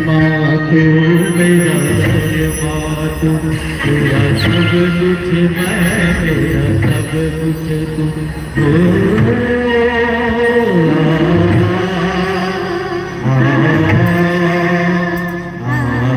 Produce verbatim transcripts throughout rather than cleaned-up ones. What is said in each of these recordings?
माँ तू मेरा सर, माँ तू मेरा सब कुछ, मैं तेरा सब कुछ तू। ओ, आ, आ, आ, आ।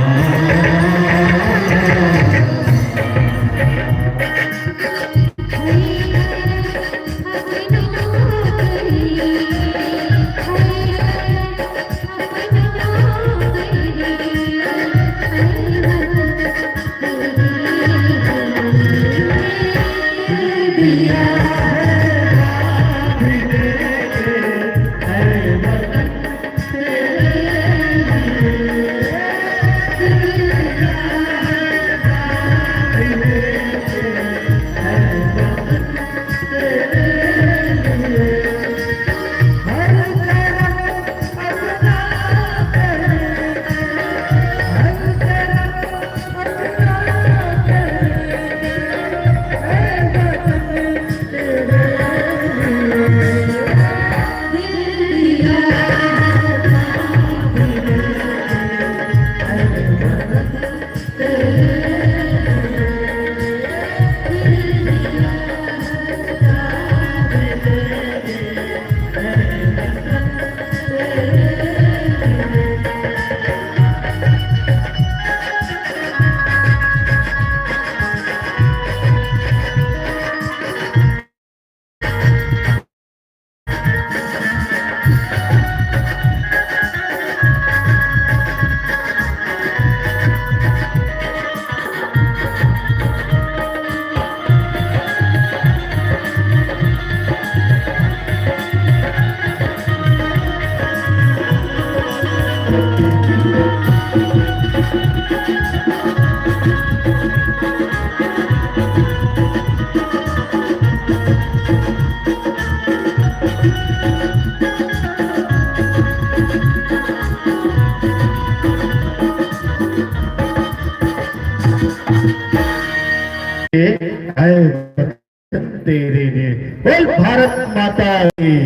तेरे लिए। बोल भारत माता की,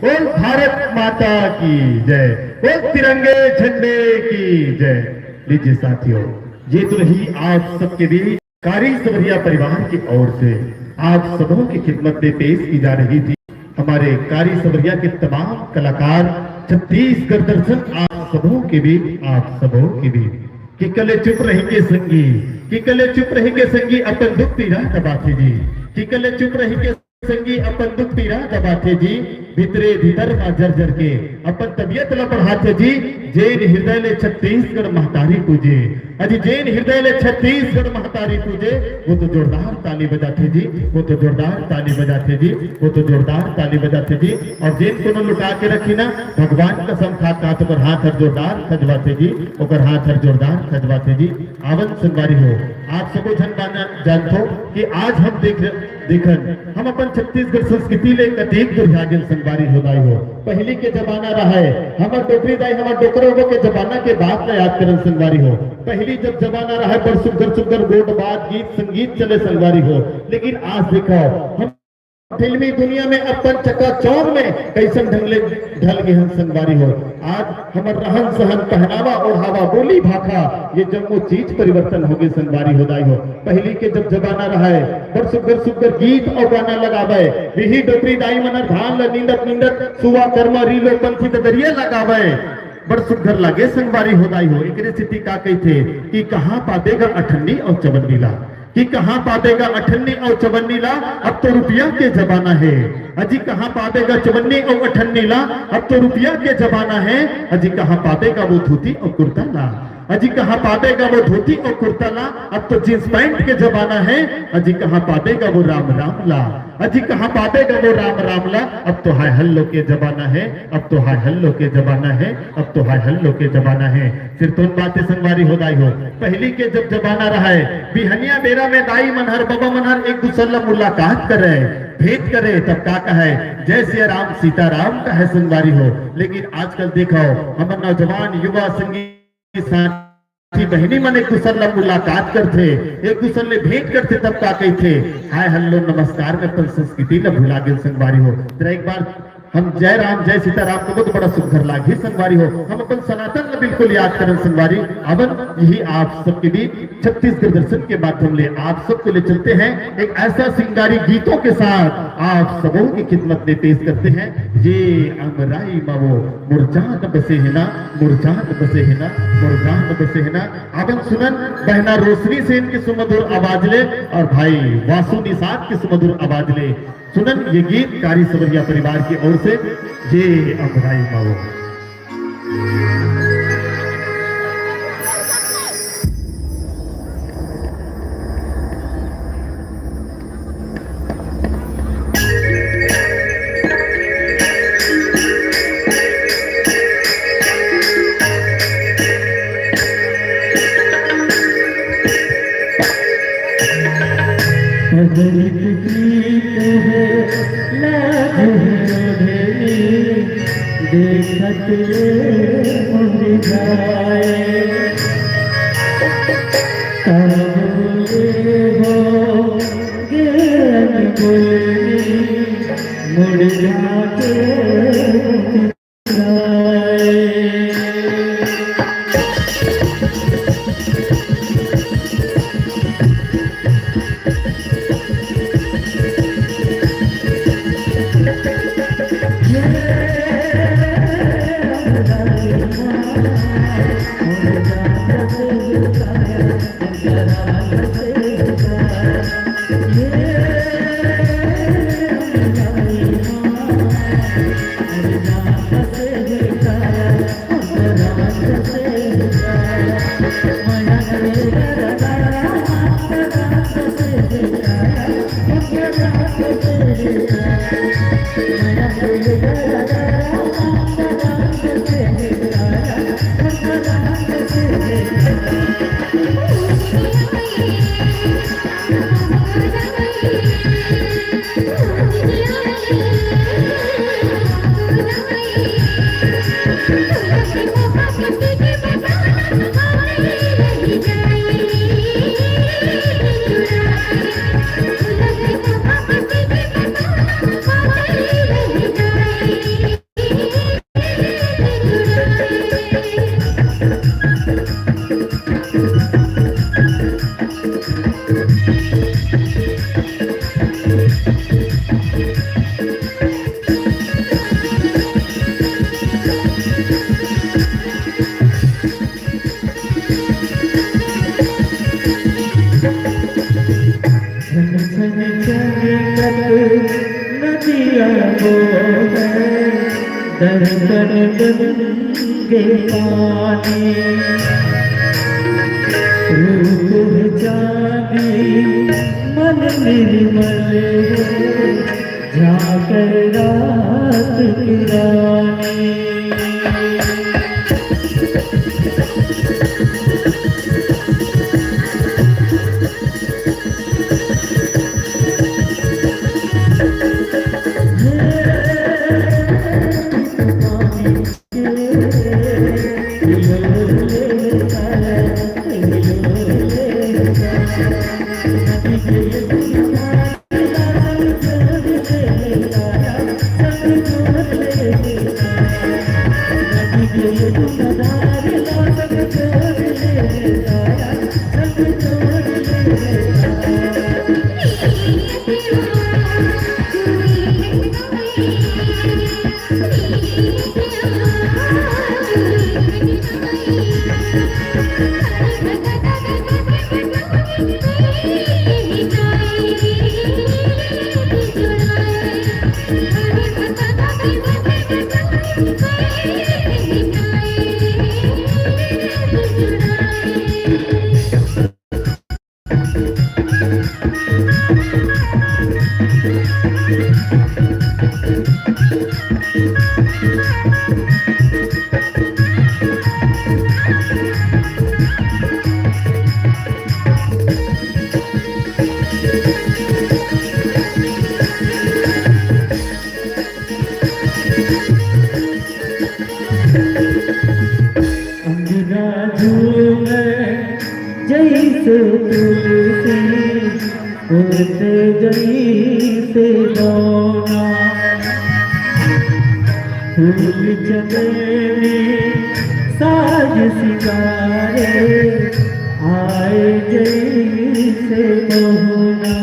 बोल भारत माता की जय, बोल तिरंगे झंडे की जय। लीजिए साथियों, ये तो रही आप सबके बीच कारी सवरिया परिवार की ओर से आप सबों की खिदमत में पेश की जा रही थी हमारे कारी सवरिया के तमाम कलाकार। छत्तीसगढ़ दर्शन आप सबों के बीच, आप सबों के बीच। कि कले चुप रहेंगे संगी, कि कले चुप रहेंगे संगी, अपन दुख पीड़ा दबाथे जी। कि कले चुप रहेंगे संगी अपन दुख पीरा दबाथे जी, भीतरे भीतर मा जर जर के अपन तबीयत ला बढ़ाथे जी। जेन हृदय ले छत्तीसगढ़ महतारी पूजे, अजी जेन हृदय ले छत्तीसगढ़ महतारी पूजे, वो तो जोरदार ताली बजाथे जी, वो तो जोरदार ताली बजाथे जी, वो तो जोरदार ताली बजाथे जी। और जेन कोनो लुका के रखी ना, भगवान कसम खा खा तो ओकर हाथ हर जोरदार खजवाथे जी, ओकर हाथ हर जोरदार खजवाथे जी। आवन संगवारी हो, आप सबो झन बाना जानथो कि आज हम देख, देखन, हम अपन छत्तीसगढ़ संस्कृति ले कतेक दुरिहा गेन संगवारी हो दाई हो। पहिली के जमाना रहय, हमर डोकरी दाई, हमर डोकरा के जमाना के बात ल याद करन संगवारी हो। पहिली जब जमाना रहय, बड़ सुग्घर सुग्घर गोठ बात, गीत संगीत चले संगवारी हो, लेकिन आज देखव, हम फिल्मी दुनिया में अपन चकाचौंध में कइसन ढंग ले ढल गे हन संगवारी हो। आज हमर रहन सहन, पहनावा ओढ़ावा, बोली भाखा, ये जम्मो चीज परिवर्तन हो गे संगवारी हो दाई हो। पहिली के जब जमाना रहय, बड़ सुग्घर सुग्घर गीत अउ गाना लगावय, बिही डोकरी दाई मन हर धान ल नींदत नींदत सुवा, करमा, रीलो, पंथी, ददरिया लगावय, बड़ सुग्घर लागे संगवारी हो दाई हो। एकरे सेती का कहिथे कि कहाँ पाबे गा अठन्नी अउ चवन्नी ला, कि कहाँ पाबे गा अठन्नी अउ चवन्नी ला, अब तो रुपया के जमाना हे। अजी कहाँ पाबे गा चवन्नी अउ अठन्नी ला, अब तो रुपया के जमाना हे। अजी कहाँ पाबे गा वो धोती अउ कुर्ता ला, अजी कहाँ पाबे गा वो धोती अउ कुर्ता ला, अब तो जींस पैंट के जमाना हे। अजी कहाँ पाबे गा वो राम राम ला, अजी कहाँ पाबे गा वो राम राम ला, अब तो हाय हल्लो के जमाना हे, अब तो हाय हल्लो के जमाना हे, अब तो हाय हल्लो के जमाना हे। सिरतोन बात हे संगवारी हो दाई हो, पहिली के जब जमाना रहय, बिहनिया बेरा में दाई मन हर, बबा मन हर एक दूसर ला मुलाकात करय, भेंट करय, तब का कहय, जय सिया राम, सीता राम कहय संगवारी हो। लेकिन आजकल देखव, हमर नौजवान युवा संगी साथी बहिनी मन एक दूसर ला मुलाकात करथे, एक दूसर ले भेंट करथे, तब का कहिथे, हाय हल्लो नमस्कार में अपन संस्कृति ला भुला गेन संगवारी हो। जरा एक बार हम जय राम, जय सीता राम कबो तो बड़ा सुघर लागही संगवारी हो। हम अपन सनातन ला बिल्कुल याद करन संगवारी। अवन यही आप सबके बीच छत्तीसगढ़ दर्शन के माध्यम ले आप सबको ले चलते हैं एक ऐसा सिंगारी गीतों के साथ आप सबों की खिदमत में पेश करते हैं। ये अमराई मावो मुरजान बसे है ना, मुरजान बसे है ना, मुरजान बसे है ना। अवन सुनन बहना रोशनी सेन के सुमधुर आवाज ले और भाई वासु निषाद के सुमधुर आवाज ले सुनन ये गीत कारी सवरिया परिवार की ओर से, ये अमराई मावो। अमृत प्रीत है, लाज है ओढ़नी, देखत ये मुरझाए। का बोले हो गे अनबोलनी, मुड़ जाके के पानी। रूप है चांदी, मन निर्मल है, झांकर रात की रानी। अंगना झूमे जैसे तुलसी, उड़ते जैसे दोना। फूल चमेली साज सिंगारे, आए जैसे मोहना।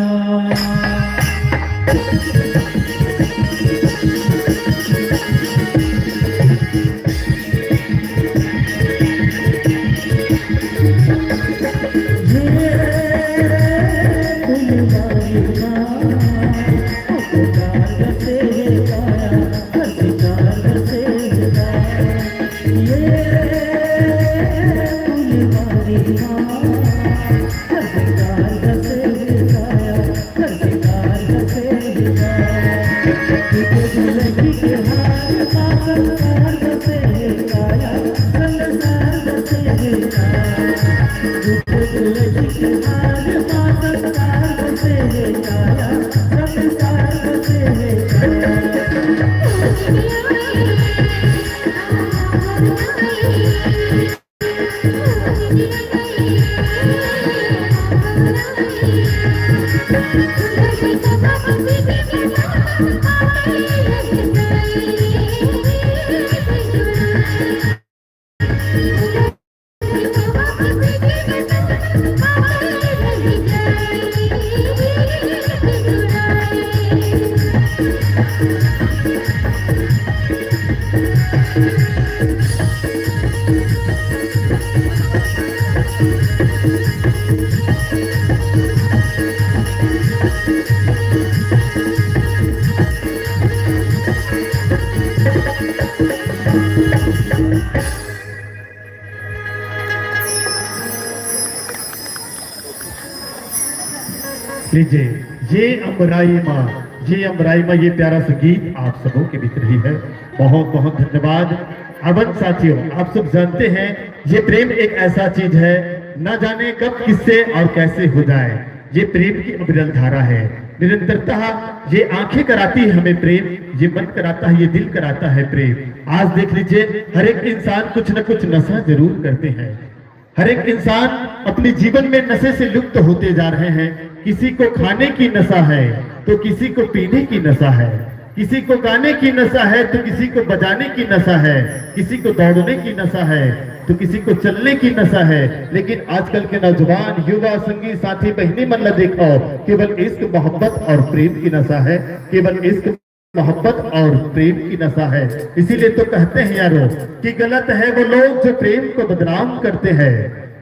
लीजिए, ये अम्बराई माँ, ये अम्बराई माँ, ये प्यारा सा गीत आप सबों के बीच रही है। बहुत बहुत धन्यवाद। अवन साथियों, आप सब जानते हैं, ये प्रेम एक ऐसा चीज है, ना जाने कब किससे और कैसे हो जाए। ये प्रेम की अविरल धारा है, निरंतरता। ये आंखें कराती है हमें प्रेम, ये मन कराता है, ये दिल कराता है प्रेम। आज देख लीजिए, हर एक इंसान कुछ न कुछ नशा जरूर करते हैं। हर एक इंसान अपने जीवन में नशे से लुप्त होते जा रहे हैं। किसी को खाने की नशा है, तो किसी को पीने की नशा है, किसी को गाने की नशा है, तो किसी को बजाने की नशा है, किसी को दौड़ने की नशा है, तो किसी को चलने की नशा है। लेकिन आजकल के नौजवान, युवा, संगी, साथी, बहिनी मन ला देखो, केवल इश्क, मोहब्बत और प्रेम की नशा है, केवल इश्क, मोहब्बत और प्रेम की नशा है। इसीलिए तो कहते हैं यारो कि गलत है वो लोग जो प्रेम को बदनाम करते हैं।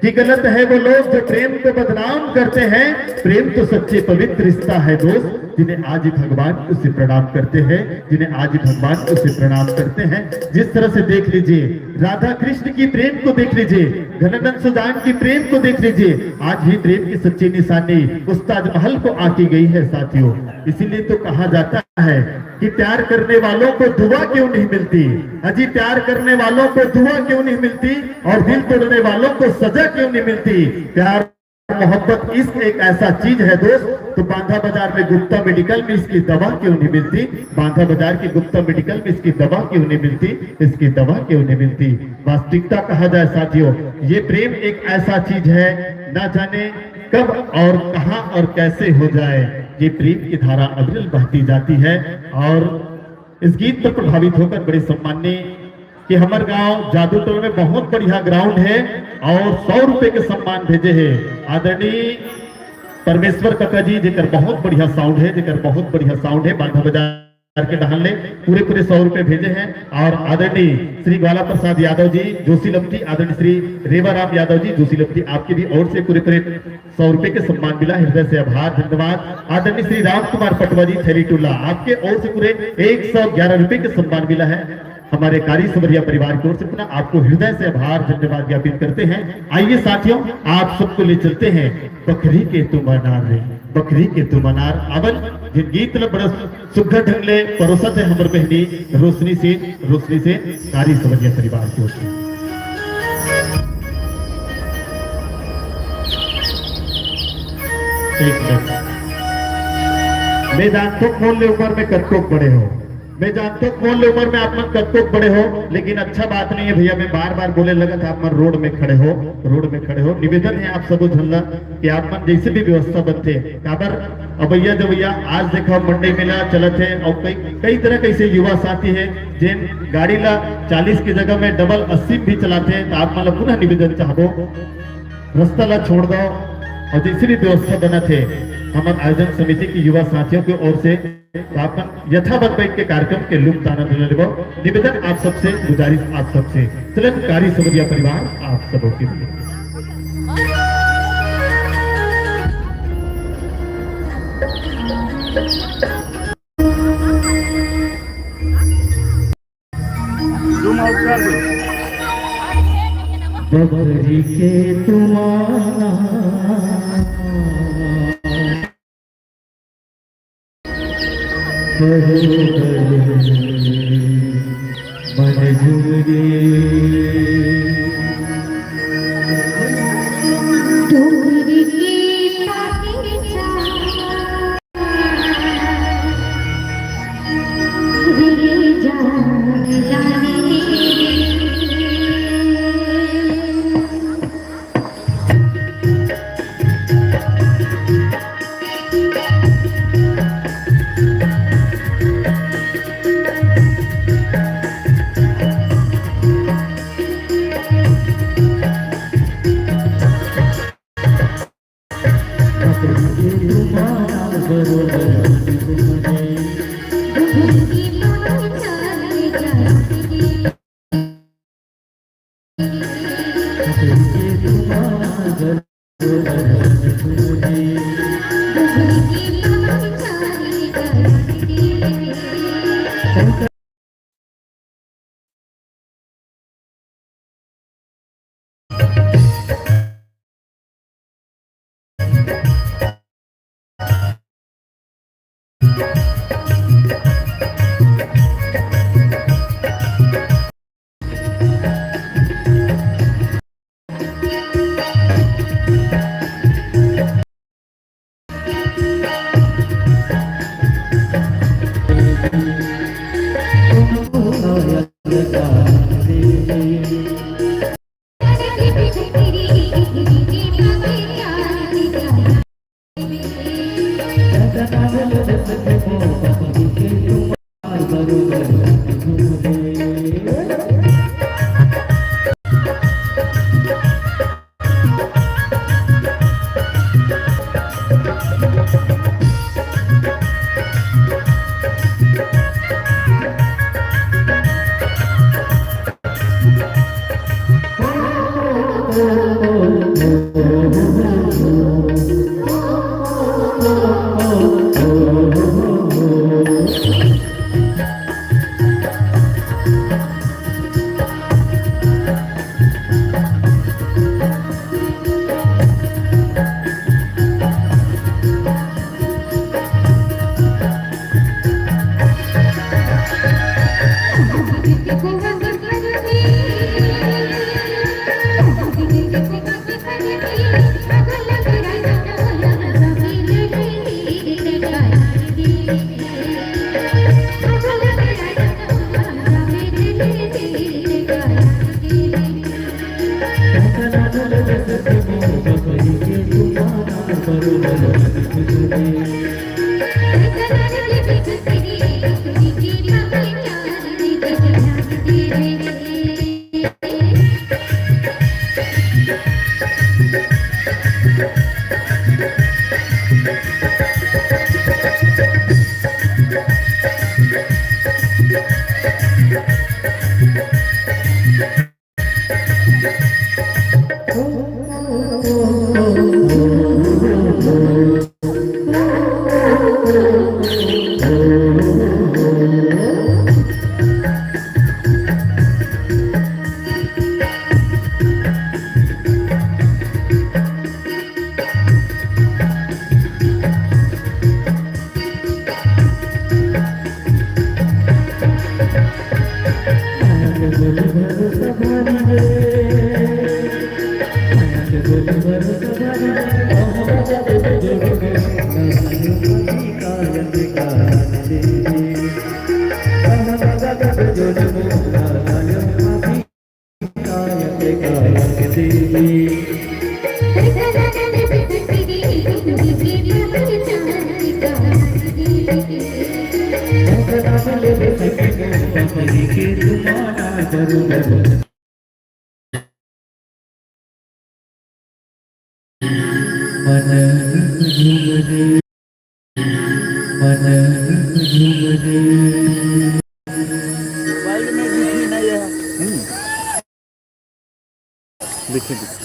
कि गलत है वो लोग जो प्रेम को बदनाम करते हैं। प्रेम तो सच्चे पवित्र रिश्ता है दोस्त, जिन्हें आज ही भगवान उसे प्रणाम करते हैं, जिन्हें आज ही भगवान उसे प्रणाम करते हैं। जिस तरह से देख लीजिए, राधा कृष्ण की प्रेम को देख लीजिए, घनानंद सुजान की प्रेम को देख लीजिए, आज भी प्रेम की सच्ची निशानी उस ताजमहल को आंकी गई है साथियों। इसीलिए तो कहा जाता है कि प्यार करने वालों को दुआ क्यों नहीं मिलती, अजी प्यार करने वालों को दुआ क्यों नहीं मिलती और दिल तोड़ने वालों को सजा क्यों नहीं मिलती। प्यार, मोहब्बत, इश्क एक ऐसा चीज है दोस्त, तो बांधा बाजार में गुप्ता मेडिकल में इसकी दवा क्यों नहीं मिलती? बांधा बाजार की गुप्ता मेडिकल में इसकी दवा क्यों नहीं मिलती? इसकी दवा क्यों नहीं मिलती? वास्तविकता कहा जाए साथियों, ये प्रेम एक ऐसा चीज है, ना जाने कब और कहां और कैसे हो जाए, ये प्रेम की धारा अविरल बहती जाती है। और इस गीत पर प्रभावित होकर बड़े सम्माननीय कि हमर गांव जादू टोल में बहुत बढ़िया ग्राउंड है और सौ रुपए के सम्मान भेजे है आदरणीय परमेश्वर काका जी, जेकर बहुत बढ़िया साउंड है, जेकर बहुत बढ़िया साउंड है, बांधा बाजार के डहान ले पूरे पूरे सौ रुपए भेजे हैं। और आदरणीय श्री ग्वाला प्रसाद यादव जी जोशीलपटी, आदरणीय श्री रेवा राम यादव जी जोशीलपटी, आपके भी ओर से पूरे पूरे सौ रुपए के सम्मान मिला, हृदय से आभार, धन्यवाद। आदरणीय श्री राम कुमार पटवा जी थैली टोला, आपके ओर से पूरे एक सौ ग्यारह रुपए के सम्मान मिला है। हमारे कारी सवरिया परिवार की ओर से पुनः आपको हृदय से आभार, धन्यवाद ज्ञापित करते हैं। आइए साथियों, आप सबको ले चलते हैं बखरी के तुम अनार रे, बखरी के तुम अनार। अवन जिन गीत ल बड़ा सुघर ढंग ले परोसत है हमर बहनी रोशनी सेन, रोशनी सेन, कारी सवरिया परिवार की ओर से। एक मिनट। मैं जानथों कोन ले उमर में कतकोक बड़े हो, मैं जानथों कोन ले उमर में आप मन कतकोक बड़े हो, लेकिन अच्छा बात नहीं है भैया, मैं बार बार बोले लगत, आप मन रोड में खड़े हो, रोड में खड़े हो। निवेदन है आप सबो झन ला कि आप मन जैसे भी व्यवस्था बनथे, काबर अवैया जवैया आज देखो मंडी मेला चलत है और कई कई तरह के ऐसे युवा साथी है जिन गाड़ी ला चालीस की जगह में डबल अस्सी भी चलाथे, तो आप मन ला पुनः निवेदन चाहबो, रास्ता ला छोड़ दो और जैसे भी व्यवस्था बनत है, हमर आयोजन समिति की युवा साथियों की ओर से, तो आप मन यथावत बैठ के कार्यक्रम के लुत्फ आनंद ले लेबो। निवेदन आप सबसे, गुजारिश आप सबसे, चलन कारी सवरिया परिवार आप सबों के लिए। Zoom out कर दो। बबरी के तुम्हारा मन झूमे।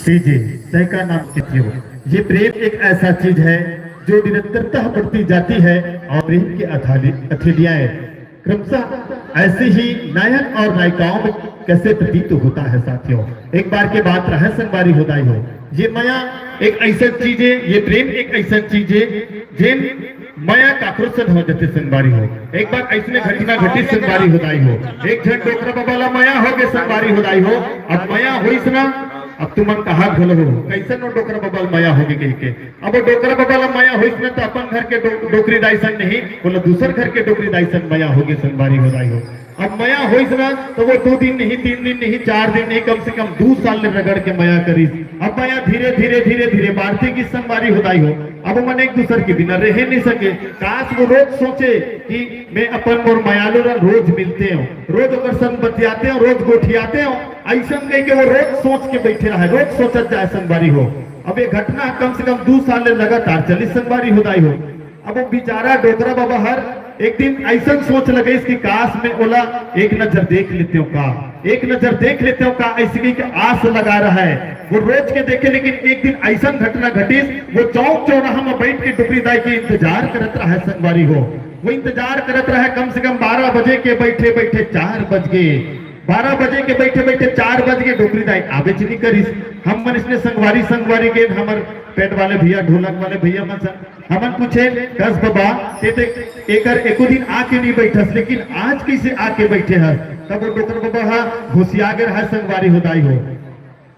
जी जी, तय का नाम कितियो। ये प्रेम एक ऐसा चीज है जो निरंतरता बढ़ती जाती है और प्रेम की अथाली-, हथेलियां क्रमशः ऐसे ही नायक और नायिकाओं में कैसे प्रतीत होता है साथियों। एक बार के बात रहे संगवारी हो दाई हो, ये मया एक ऐसा चीज है, ये प्रेम एक ऐसा चीज है, जेन मया काकरो से हो जाते संगवारी हो। एक बार ऐसने घटना घटित संगवारी हो दाई हो, एक झन डोकरा बाबा ला मया हो गए संगवारी हो दाई हो। अब मया होइस ना, अब तुमन कहा घलो हो, कैसन वो डोकरा बाबा ला मया हो गए कह के। अब वो डोकरा बाबा ला मया होइस ना, तो अपन घर के डो-, डोकरी दाई संग नहीं, बोला दूसर घर के डोकरी दाई संग मया हो गए संगवारी हो दाई हो। अब मया होइस ना, तो वो दो दिन नहीं, तीन दिन नहीं, चार दिन नहीं, कम से कम दो साल ले रगड़ के मया करिस। अब मया धीरे, धीरे, धीरे, धीरे बाढ़ते गिस संगवारी हो दाई हो। अब मन एक दूसर के बिना रहे नहीं सके। काश वो रोज सोचे कि मैं अपन मोर मयालू ला रोज मिलते हो, रोज ओकर संग बतियाते हो, रोज गोठियाते हो, ऐसन कह के वो रोज सोच के बैठे रहे, रोज सोचत जाए संगवारी हो। अब ये घटना कम से कम दो साल ले लगातार चलिस संगवारी हो दाई हो। अब वो बेचारा डोकरा बाबा हर एक दिन ऐसन सोच लगइस कि काश मैं ओला एक नजर देख लेते हो का, एक नजर देख लेते हो का, ऐसी कही के आस लगा रहा है। वो रोज के देखे, लेकिन एक दिन ऐसन घटना घटिस, वो चौक चौराहा में बैठ के डोकरी दाई के इंतजार करत रहा है संगवारी हो। वो इंतजार करत रहा है, कम से कम बारह बजे के बैठे बैठे चार बज गए, बारह बजे के बैठे बैठे चार बज गए, डोकरी दाई आबेच नहीं करिस। हम मन इसने संगवारी संगवारी के हमर पेट वाले भैया, ढोलक वाले भैया मन संग हमन पूछे, "कस बबा, ते, ते एकर एको दिन आके नहीं बैठस, लेकिन आज कैसे आके बैठे हस?" तब वो डोकर बबा हा घुसिया गे रहा संगवारी हो दाई हो।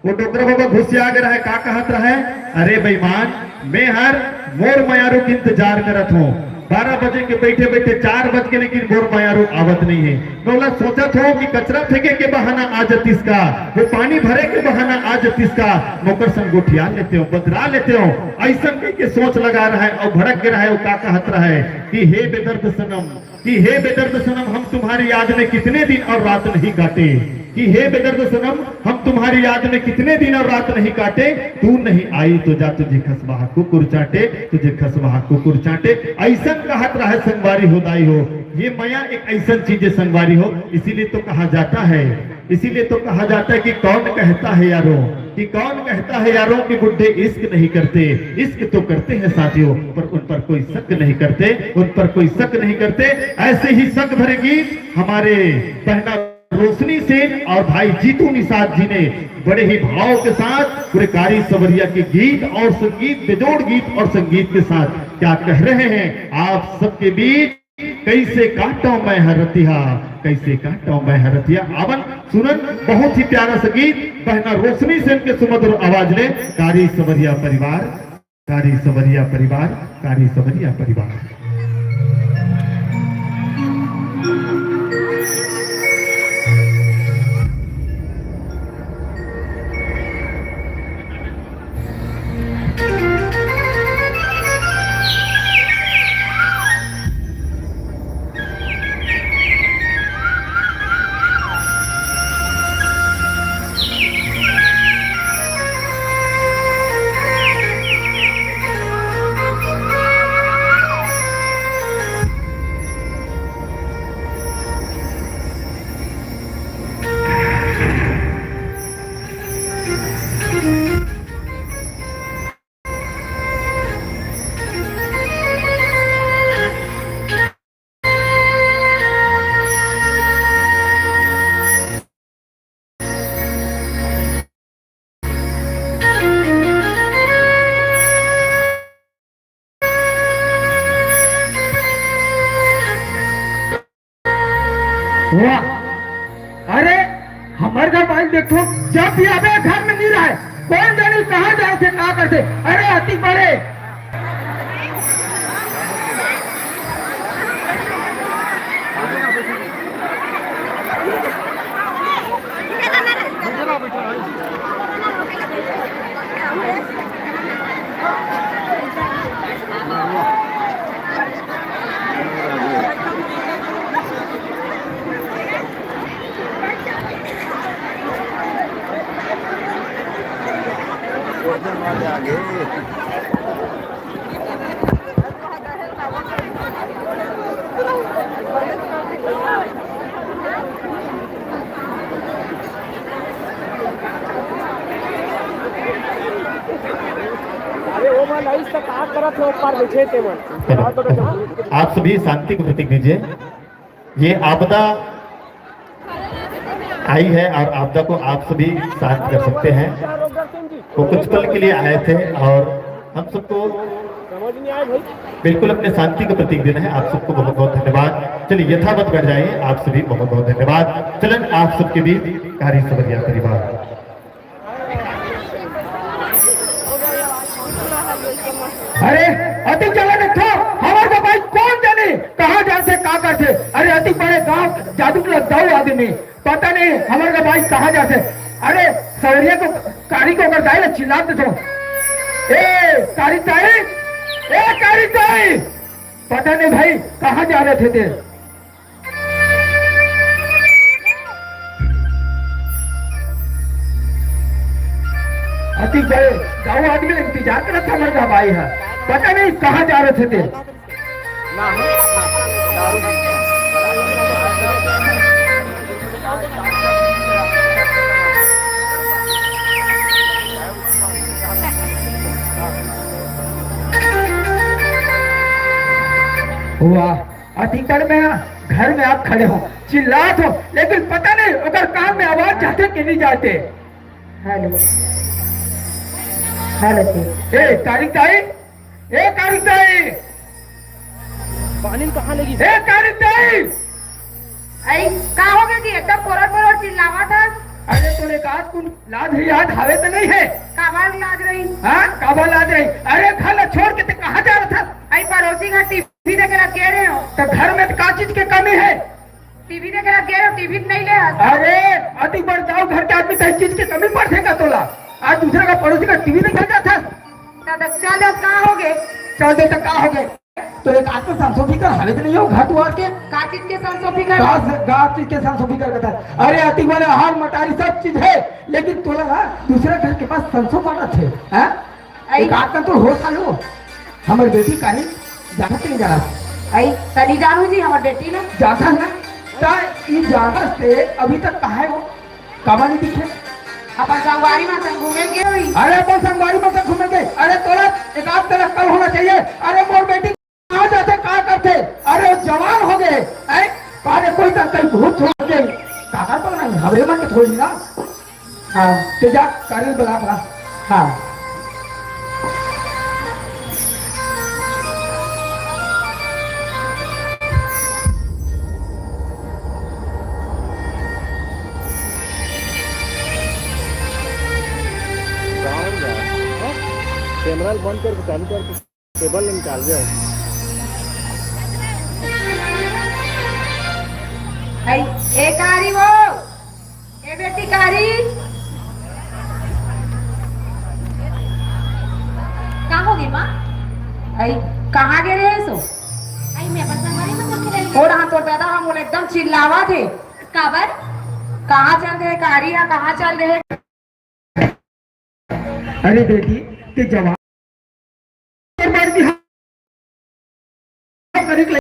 वो डोकर बबा घुसिया गे रहा, का कहत रहा, "अरे बेईमान, मैं हर मोर मयारू के इंतजार करत हूँ। बारह बजे के बैठे बैठे चार बज के, लेकिन मोर मयारू आवत नहीं है।" मैं ओला सोचत हो कि कचरा फेंके के बहाना आ जतिस का, वो पानी भरे के बहाना आ जतिस का, मोकर संग गोठिया लेते हो, बदरा लेते हो, ऐसन कह के सोच लगा रहा है और भड़क के रहा है। वो का कहत रहा है कि हे बेदर्द सनम, कि हे बेदर्द सनम, हम तुम्हारी याद में कितने दिन और रात नहीं काटे, कि हे बेदर्द सनम, हम तुम्हारी याद में कितने दिन और रात नहीं काटे, तू नहीं आई तो जा तुझे खसवा कुकुर चाटे, तुझे खसवा कुकुर चाटे, ऐसन कहत रहा है संगवारी हो दाई हो। ये मया एक ऐसन चीज है संगवारी हो, इसीलिए तो कहा जाता है, इसीलिए तो कहा जाता है कि कौन कहता है यारों, कि कौन कहता है यारों कि बुढ़े इश्क नहीं करते। इश्क तो करते हैं साथियों, पर उन पर कोई शक नहीं करते, उन पर कोई शक नहीं करते। ऐसे ही शक भरे गीत हमारे बहना रोशनी सेन और भाई जीतू निषाद जी ने बड़े ही भाव के साथ पूरे कारी सवरिया के गीत और संगीत, बेजोड़ गीत और संगीत के साथ क्या कह रहे हैं आप सबके बीच। कैसे काटो मैं हरतिया, कैसे काटो मैं हरतिया। आवन सुनन, बहुत ही प्यारा सा गीत बहना रोशनी सेन के सुमधुर आवाज ले। कारी सवरिया परिवार, कारी सवरिया परिवार, कारी सवरिया परिवार। वाह, अरे हमर घर बाई देखो, जब भी आबे घर में नहीं रहे, कोन जानी कहाँ जाथे, का करथे। अरे अति बड़े अरे वो मन आइस त का करत हे, ऊपर बैठे ते मन। आप सभी शांति का प्रतीक दीजिए। ये आपदा आई है और आपदा को आप सभी शांत कर सकते हैं। वो कुछ पल के लिए आए थे और हम सबको बिल्कुल अपने शांति का प्रतीक देना है। आप सबको बहुत बहुत धन्यवाद। चलिए यथावत बैठ जाइए, आप सभी बहुत बहुत धन्यवाद। चलन आप सबके बीच कारी सवरिया परिवार। अरे अति चला देखो, हमर का बाई कोन जाने कहाँ जाथे, का करथे। अरे अति बड़े गांव जादू के दऊ आदमी, पता नहीं हमर का बाई कहाँ जाथे। अरे सवरिया को, कारी को अगर दाई ला चिल्ला देथों, ए कारी दाई, ए कारी दाई, पता नहीं भाई कहाँ जा रहे थे ते। अति बड़े गाँव आदमी इंतजार करत था हमर का बाई है, पता नहीं कहाँ जा रहे थे ते। वाह, अधिकतर में घर में आप खड़े हो, चिल्लात हो, लेकिन पता नहीं ओकर कान में आवाज जाथे कि नहीं जाथे। हेलो, हेलो जी। ए कारी दाई, ए कारी दाई, पानी कहाँ लगी? ए कारी दाई, अरे का हो गया जी, एकदम पोरर पोरर चिल्लावत हस। अरे तोरे का कुन लाज ही याद हावे त नहीं है? काबर लाज रही? हाँ, काबर लाज रही? अरे घर ला छोड़ के ते कहाँ जा रहा था? अरे पड़ोसी घर टीवी देखे ला गे रहे हो। तो घर में का चीज के कमी है? टीवी देखे ला गे रहे हो, टीवी नहीं ले हस। अरे अति बड़ गाँव घर के आदमी त चीज के कमी पड़थे का तोला? आज दूसरा का पड़ोसी का टीवी देखे जाता। दादा चल दे, का हो गए? चल दे तो का हो गए? तो एक आजकल संसो फिकर हालत नहीं हो घर दुआर के। का चीज के संसो फिकर? का, का चीज के संसो फिकर करता है? अरे अति बड़े हाल मटारी सब चीज है, लेकिन तोला ना दूसरे घर के पास संसो पड़त है, हैं? आई। एक आजकल तो होश आलो, हमर बेटी काहे जाना के नहीं जाना? आई, तनी जानू जी हमर बेटी ना। जाता है ना? ता ई जाना से अभी तक कहाँ है वो? काबर नहीं दिखे? अपन संगवारी मन संग घूमे गे होही। अरे अपन संगवारी मन संग घूमे गे। अरे तोला एक आध तरह कल होना चाहिए। अरे मोर बेटी कहाँ जाथे, का करथे? अरे वो जवान हो गए, हैं? अरे कोई तो कहीं भूत छोड़ दे। काका तो नहीं, हमरे मन के थोड़ी ना। हाँ, ते जा, कारी बुला, बुला। हाँ। कैमरा बंद करके चालू करके टेबल निकाल दे। आई, ए कारी वो, ए बेटी कारी। का हो गई माँ? आई, कहाँ गे रहे सो? आई, मैं अपन संगवारी मन संग खेले रही। ओ रहा तोर दादा, हम बोले एकदम चिल्लावा थे। काबर? कहाँ चल रहे कारी, या कहाँ चल रहे? अरे बेटी, ते जवान